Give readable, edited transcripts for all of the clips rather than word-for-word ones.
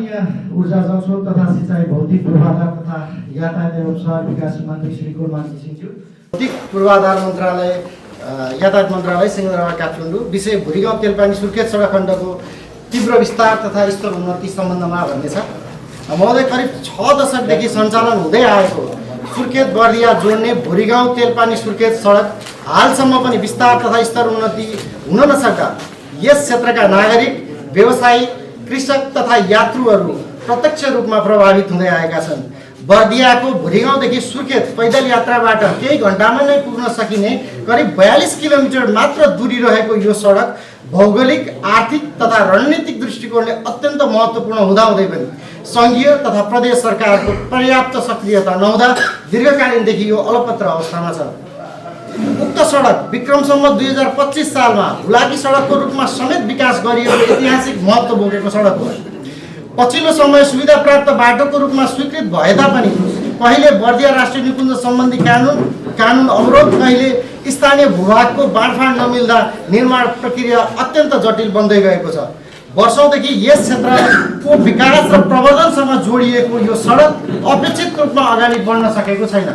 माननीय ऊर्जा जलस्रोत तथा सिंचाई भौतिक पूर्वाधार तथा यातायात एवं शहर विकास मन्त्री श्री कुलमान घिसिङज्यू, भौतिक पूर्वाधार मन्त्रालय यातायात मन्त्रालय सिंहदरबार काठमाडौँ विषय भुरीगाउँ तेलपानी सुर्खेत सडक खण्डको तीव्र विस्तार तथा स्तर उन्नति सम्बन्धमा भन्ने छ। महोदय, करिब 6 दशकदेखि सञ्चालन हुँदै आएको सुर्खेत बर्दिया जोड्ने भुरीगाउँ तेलपानी सुर्खेत सडक हालसम्म पनि विस्तार तथा स्तर उन्नति हुन नसक्दा यस क्षेत्रका नागरिक, व्यवसायी, कृषक तथा यात्रुहरू प्रत्यक्ष रूपमा प्रभावित हुँदै आएका छन्। बर्दियाको भुरीगाउँदेखि सुर्खेत पैदल यात्राबाट केही घण्टामा नै पुग्न सकिने करिब 42 किलोमिटर मात्र दूरी रहेको यो सडक भौगोलिक, आर्थिक तथा रणनीतिक दृष्टिकोणले अत्यन्त महत्त्वपूर्ण हुँदाहुँदै पनि सङ्घीय तथा प्रदेश सरकारको पर्याप्त सक्रियता नहुँदा दीर्घकालीनदेखि यो अलपत्र अवस्थामा छ। उक्त सडक विक्रमसम्म 2025 सालमा हुलाकी सडकको रूपमा समेत विकास गरिएको ऐतिहासिक महत्त्व बोकेको सडक हो। पछिल्लो समय सुविधा प्राप्त बाटोको रूपमा स्वीकृत भए तापनि कहिले बर्दिया राष्ट्रिय निकुञ्ज सम्बन्धी कानुन अवरोध, कहिले स्थानीय भूभागको बाँडफाँड नमिल्दा निर्माण प्रक्रिया अत्यन्त जटिल बन्दै गएको छ। वर्षौँदेखि यस क्षेत्रको विकास र प्रवर्धनसँग जोडिएको यो सडक अपेक्षित रूपमा अगाडि बढ्न सकेको छैन।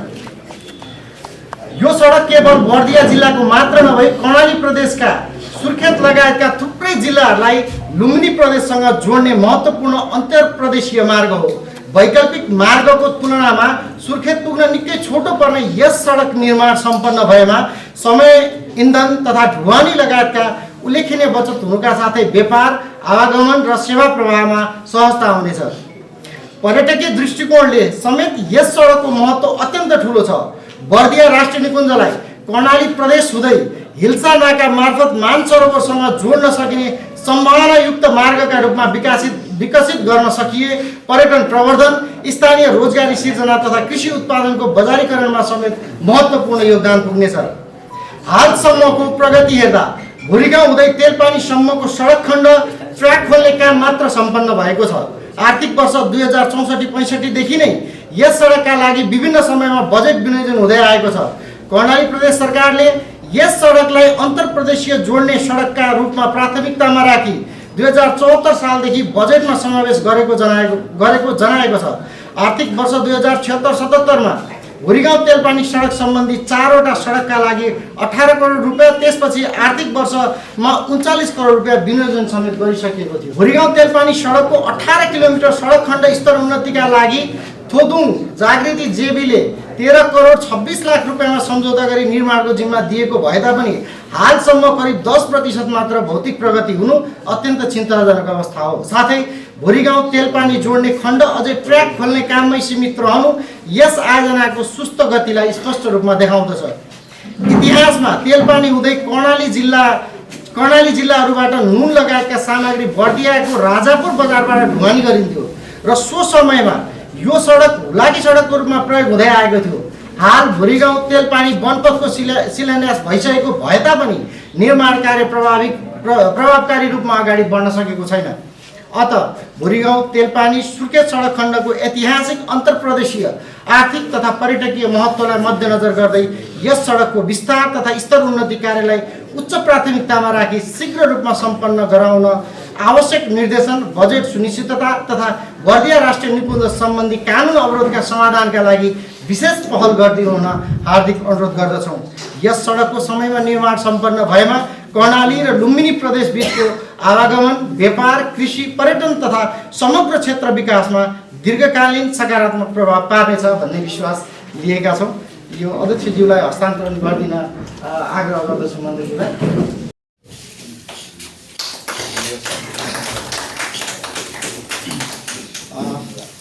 यो सडक केवल बर्दिया जिल्लाको मात्र नभई कर्णाली प्रदेशका सुर्खेत लगायतका थुप्रै जिल्लाहरूलाई लुम्बिनी प्रदेशसँग जोड्ने महत्त्वपूर्ण अन्तर्प्रदेशीय मार्ग हो। वैकल्पिक मार्गको तुलनामा सुर्खेत पुग्न निकै छोटो पर्ने यस सडक निर्माण सम्पन्न भएमा समय, इन्धन तथा ढुवानी लगायतका उल्लेखनीय बचत हुनुका साथै व्यापार, आवागमन र सेवा प्रवाहमा सहजता हुनेछ। पर्यटकीय दृष्टिकोणले समेत यस सडकको महत्त्व अत्यन्त ठुलो छ। बर्दिया राष्ट्रिय निकुञ्जलाई कर्णाली प्रदेश हुँदै हिल्सा नाका मार्फत मानसरोवरसँग जोड्न सकिने सम्भावनायुक्त मार्गका रूपमा विकसित गर्न सकिए पर्यटन प्रवर्धन, स्थानीय रोजगारी सिर्जना तथा कृषि उत्पादनको बजारीकरणमा समेत महत्त्वपूर्ण योगदान पुग्नेछ। हालसम्मको प्रगति हेर्दा भुरीगाउँ हुँदै तेलपानीसम्मको सडक खण्ड ट्र्याक खोल्ने काम मात्र सम्पन्न भएको छ। आर्थिक वर्ष 2064-65 देखि नै यस सडकका लागि विभिन्न समयमा बजेट विनियोजन हुँदै आएको छ। कर्णाली प्रदेश सरकारले यस सडकलाई अन्तर्प्रदेशीय जोड्ने सडकका रूपमा प्राथमिकतामा राखी 2074 सालदेखि बजेटमा समावेश गरेको जनाएको छ। आर्थिक वर्ष 2076-77 मा भुरीगाउँ तेलपानी सडक सम्बन्धी 4वटा सडकका लागि 18 करोड रुपियाँ, त्यसपछि आर्थिक वर्षमा 39 करोड रुपियाँ विनियोजन समेत गरिसकिएको थियो। भुरीगाउँ तेलपानी सडकको 18 किलोमिटर सडक खण्ड स्तर उन्नतिका लागि थोदुङ जागृति जेबीले 13 करोड 26 लाख रुपियाँमा सम्झौता गरी निर्माणको जिम्मा दिएको भए तापनि हालसम्म करिब 10% मात्र भौतिक प्रगति हुनु अत्यन्त चिन्ताजनक अवस्था हो। साथै भुरीगाउँ तेलपानी जोड्ने खण्ड अझै ट्र्याक खोल्ने काममै सीमित रहनु यस आयोजनाको सुस्त गतिलाई स्पष्ट रूपमा देखाउँदछ। इतिहासमा तेलपानी हुँदै कर्णाली जिल्लाहरूबाट नुन लगायतका सामग्री बर्दियाको राजापुर बजारबाट ढुवानी गरिन्थ्यो र सो समयमा यो सडक हुलाकी सडकको रूपमा प्रयोग हुँदै आएको थियो। हाल भुरीगाउँ तेलपानी वनपथको शिलान्यास भइसकेको भए तापनि निर्माण कार्य प्रभावकारी रूपमा अगाडि बढ्न सकेको छैन। अत भुरीगाउँ तेलपानी सुर्खेत सडक खण्डको ऐतिहासिक अन्तर्प्रदेशीय आर्थिक तथा पर्यटकीय महत्त्वलाई मध्यनजर गर्दै यस सडकको विस्तार तथा स्तर उन्नति कार्यलाई उच्च प्राथमिकतामा राखी शीघ्र रूपमा सम्पन्न गराउन आवश्यक निर्देशन, बजेट सुनिश्चितता तथा बर्दिया राष्ट्रिय निकुञ्ज सम्बन्धी कानुन अवरोधका समाधानका लागि विशेष पहल गरिदिनु हुन हार्दिक अनुरोध गर्दछौँ। यस सडकको समयमा निर्माण सम्पन्न भएमा कर्णाली र लुम्बिनी प्रदेश बीचको आवागमन, व्यापार, कृषि, पर्यटन तथा समग्र क्षेत्र विकासमा दीर्घकालीन सकारात्मक प्रभाव पार्नेछ भन्ने विश्वास लिएका छौँ। यो अध्यक्षज्यूलाई हस्तान्तरण गरिदिन आग्रह गर्दछु मन्त्रीज्यूलाई।